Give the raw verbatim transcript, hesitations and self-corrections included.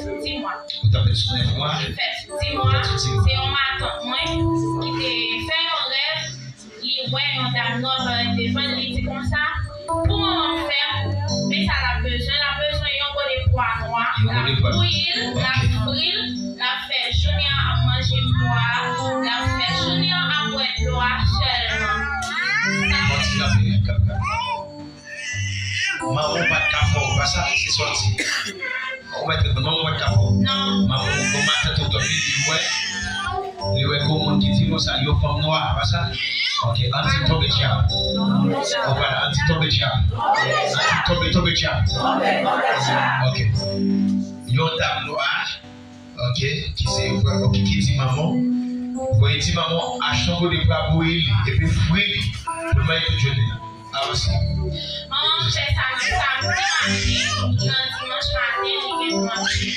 Di mwa. Ou t ap fèt sou nèf mwa? Fèt sou di mwa. Se yon matant mwen ki te fè yon rèv, li wè yon dam nwa parèt devan l, li di konsa, pou manman m fè m, men sa l ap bezwen, l ap bezwen yon gode pwa nwa, l ap bouyi l, l ap fri l, l ap fè jounen an ap manje pwa a, l ap fè jounen an ap bwè dlo a sèlman. Sa. Manman w pa t ka fè w pa sa, se sa w di. Ou mèt reponn, manman w pa t ka fè w. Non. Manman w, bon, matant ou, li wè, li wè gon moun ki di konsa, yon fanm nwa, pa sa? Ok, ann di tonbe dyab. Ou pa ann di tonbe dyab. Ann di tonbe, tonbe dyab. Ok. Yon dam nwa, ok, ki se, ok, ki di manman, bon, li di manman, achte yon gode pwa bouyi li, epi fri li, pou l manje tout jounen. Avanse. Manman m fè sa nan samdi maten, nan dimanch maten, li gen pou manje.